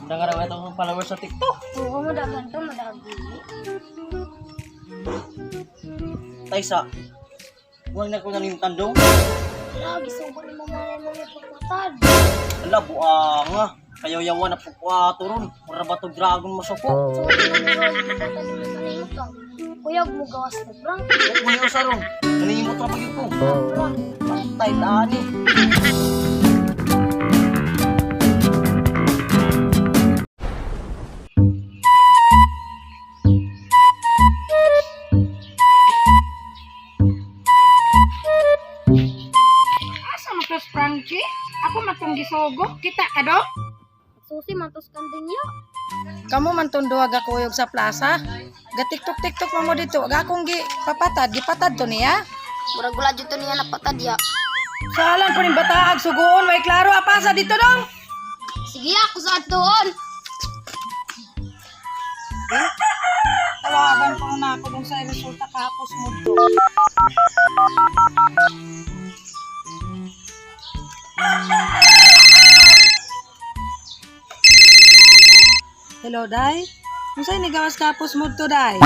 Danga raw itong followers sa TikTok. Oo, madagan to, madagan. Taysa. Huwag na ko nalimtan dong. Wala, gisugo ni mama na mo yung pagpatad. Ala, buanga. Kayaw yawa na pagkuato ron. Mura ba to dragon masuko? So, ano mo ron, pagpatad mo sa nimo ka. Kuyog mo gawas na, Frank. Huwag mo yung usa ron. Naningimot ra pag ko. Frank, Patay taani. Asa man to, Frankie? Ako man tong gisugo. Kita ka do? Susi, matos kan din niya. Kamo man tong duha gakuyog sa plaza. Ga TikTok TikTok man mo dito. Ga akong gi papatad, gipatad to niya. Murag wala dito niya napatad ya. Salan po ning bataag suguon way klaro apasa dito dong. Sige, ako sa atuon. Tawagan ko na ako kung sa resulta kahapos mo to. Hello, Day. Unsay nigawas kahapos mo to, Day?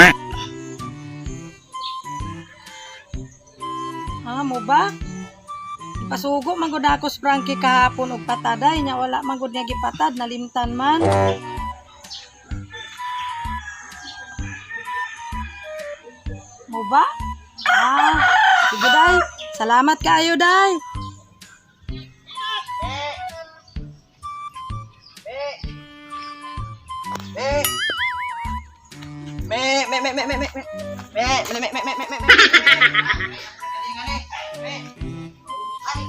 Ah, mo ba? Ipasugo man gud ako sa Frankie kahapon og pataday nya wala man gud niya gipatad, nalimtan man. Mo ba? Ah, sige day. Salamat kaayo day. Me. Me, me, me, me, me, me, me. Me, me, me, me, me, me, me. Me. Me. Ay.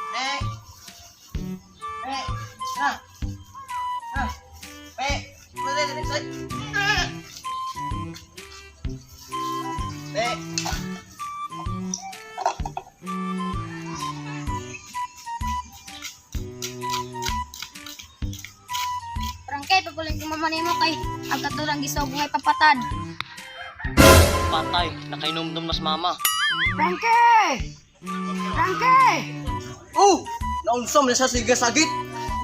Me. Me. Na. Na. Me. Me. Me. Prangkay, papulit ko mama nimo kay ang katurang gisugo ngay papatad. Patay, nakainomdom mas mama. Frankie! Frankie! Oh! Naunsom na siya siga sagit.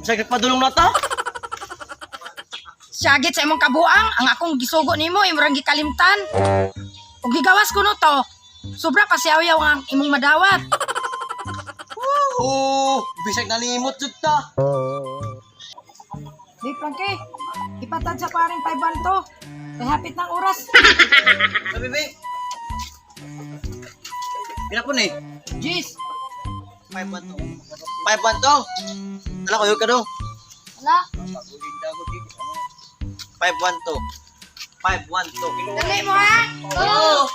Bisag nagpadulong na ta. Syagit sa imong kabuang, ang akong gisugo nimo imong gikalimtan. Ug gigawas ko no to. Sobra pa siyaw ang imong madawat. Oh, bisag nalimot jud ta. Di Frankie, ipatad sa paring 5 to. Kay hapit ng oras. Sabi be. Pila po ni? Jeez. 5-1 to. 5-1 to. Ala ko ka do. Wala. 5-1 to. 5-1 to. Dali mo ha. Oo.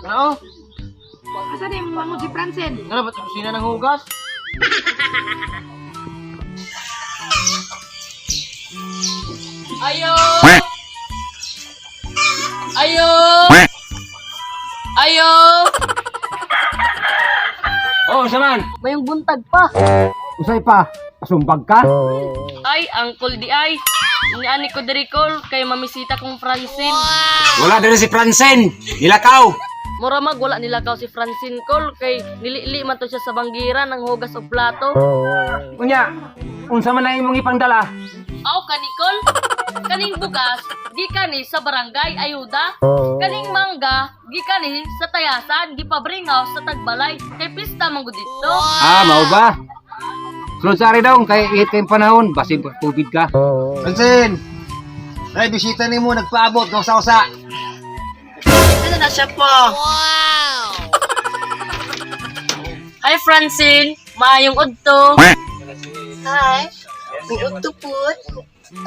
Ano? Asa di mo si Francine? Nga ba't kusina ng hugas? Ayo! Ayo! Ayo! Oo, oh, saman. Mayong buntag pa. Usay pa. Pasumbag ka? Ay, angkol di ay. Niani ko diri kol kay mamisita kong Francine. Wala diri si Francine. Nilakaw. Mura mag wala nila kaw si Francine kol kay nilili man to siya sa banggiran ng hugas og plato. Unya, unsa man na imong ipangdala? Aw kanikol, kaning bugas gikani sa barangay ayuda. Kaning mangga gikani sa tayasan gipabringaw sa tagbalay kay pista man gud dito. Ah, mao ba? Sulod sa ari dong kay ihit kayong panahon basin tubig ka. Francine. Ay, bisita nimo nagpaabot ng usa-usa. Ano na siya pa? Hi Francine, maayong udto. Hi. May udto po.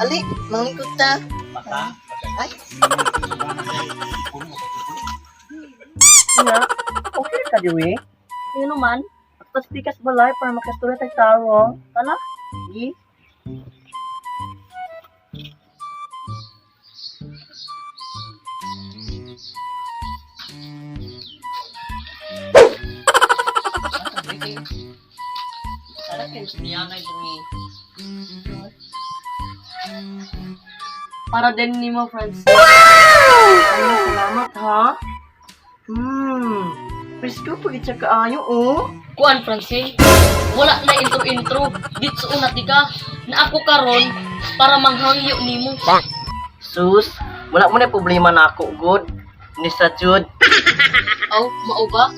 Ali, manglingkod ta. Ay, Nga, okay ka diwi? Ano man? Tapos pikas balay para makastura tag tarong. Tala? Gi? Sana kayo sa niyanay diri. Para din nimo, Francine. Ay, salamat ha. Presko pagit siya kaayo oh. Kuan, Francine. Wala na intro-intro. Ditso una tika. Na ako karon para manghangyo nimo. Sus, wala mo na problema na ako, good. Ni sa Jude. Aw, mao ba?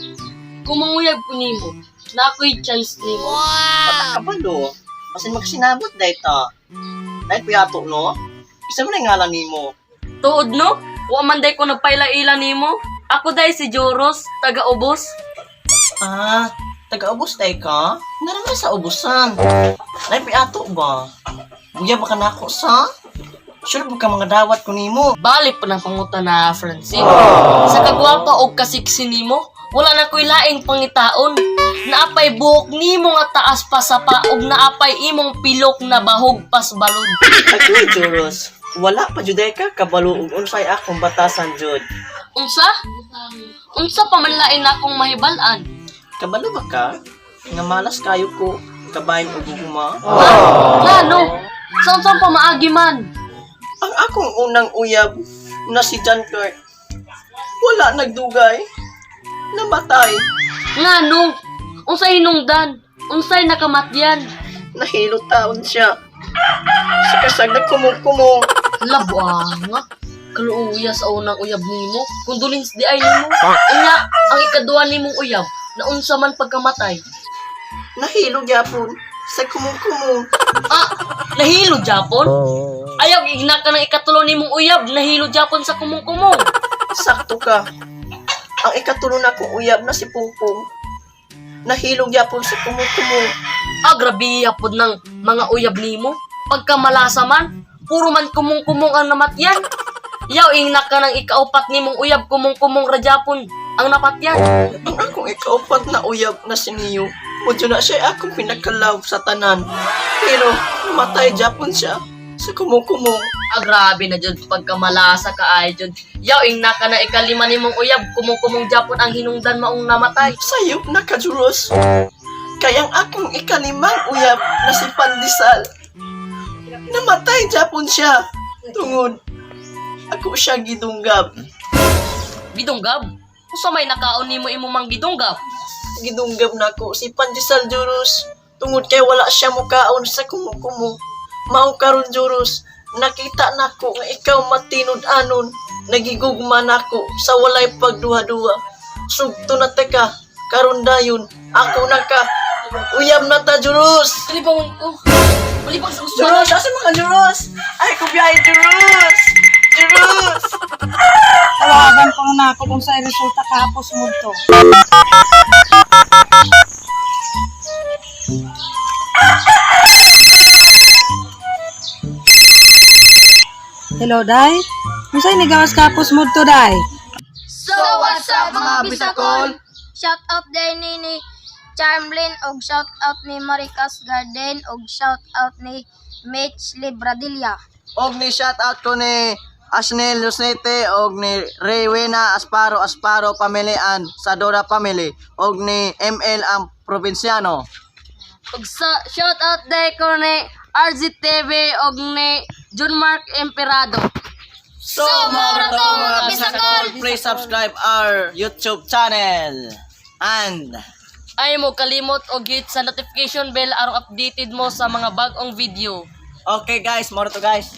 Kung manguyab ko nimo, na ako'y chance nimo. Patakabalo. Basin magsinabot dahil ta. Dahil piyato, no? Isa mo na yung ngalan nimo. Tuod no? Wa man day ko nagpaila-ila nimo. Ako day si Joros, taga-ubos. Ah, taga-ubos tayo ka? Narama sa ubusan. Dahil piyato ba? Buya ba ka nako sa? Sure ba ka mga dawat ko nimo? Balik pa ng panguta na, Francine. Sa kagwapa og kasiksi nimo, wala na ko'y laing pangitaon. Naapay buhok nimo nga taas pa sa pa og naapay imong pilok na bahog pas balod. Agoy, Joros. Wala pa juday ka kabalo ug unsay akong batasan jud. Unsa? Unsa pa man lain na akong mahibal-an? Kabalo ba ka? Nga malas kayo ko kabahin og gugma. Ngano? Sa unsang pamaagi man? Ang akong unang uyab na si John Kurt. Wala nagdugay. Namatay. Ngano? Unsay hinungdan? Unsay nakamatyan? Nahilo taon siya. Sa kasag nagkumong-kumong. Labuanga. Kaluuya sa unang uyab nimo. Kondolins di ay nimo. Unya, ang ikaduha nimong uyab, na unsa man pagkamatay. Nahilo gyapon sa kumong-kumong. Ah, nahilo Japon? Ayaw, igna ka ng ikatulo nimong uyab, nahilo Japon sa kumong-kumong. Sakto ka. Ang ikatulo na kong uyab na si Pungpung. Nahilo gyapon sa kumong-kumong. Ah, grabe pod ng mga uyab nimo. Pagkamalasa man, puro man kumong-kumong ang namatyan. Yaw, ingna ka ng ikaupat nimong uyab, kumong-kumong ra Japon ang napatyan. Ang akong ikaupat na uyab na si Neo, medyo na siya akong pinakalove sa tanan. Pero namatay Japon siya sa kumong-kumong. Ah, grabe na jud pagkamalasa ka ay jud. Yaw, ingna ka na ikalima nimong uyab, kumong-kumong Japon ang hinungdan maong namatay. Sayop na kajuros. Kaya ang akong ikalimang uyab na si Pandesal. Namatay Japon siya. Tungod, ako siya gidunggab. Gidunggab? Usa may nakaon nimo imong manggidunggab? Gidunggab na ako si Pandesal, Juros. Tungod kay wala siya mukaon sa kumukumo. Mao karon, Juros, nakita nako nga ikaw matinud-anon. Nagigugma nako sa walay pagduha-duha. Sugto na teka, karon dayon, ako na ka. Uyab na ta, Juros! Kalibangon ko. Malibang sa usman. Juros, asa mga Juros? Ay, kubiyahe, Juros! Juros! Tawagan ko na ako kung sa resulta kahapos mo to. Hello, Day. Unsay nigawas kahapos mo to, Day? So what's up mga bisakol? Shout out din ni Charmlin og shout out ni Maricas Garden og shout out ni Mitch Libradilla. Og ni shout out ko ni Asnel Lucete og ni Rewena Asparo Asparo Family and Sadora Family og ni ML ang Provinciano. Og sa shout out day ko ni RZTV og ni John Mark Emperado. So, mao to, mga bisakol. Please subscribe our YouTube channel. And Ay mo kalimot og hit sa notification bell aron updated mo sa mga bag-ong video. Okay guys, mao to guys.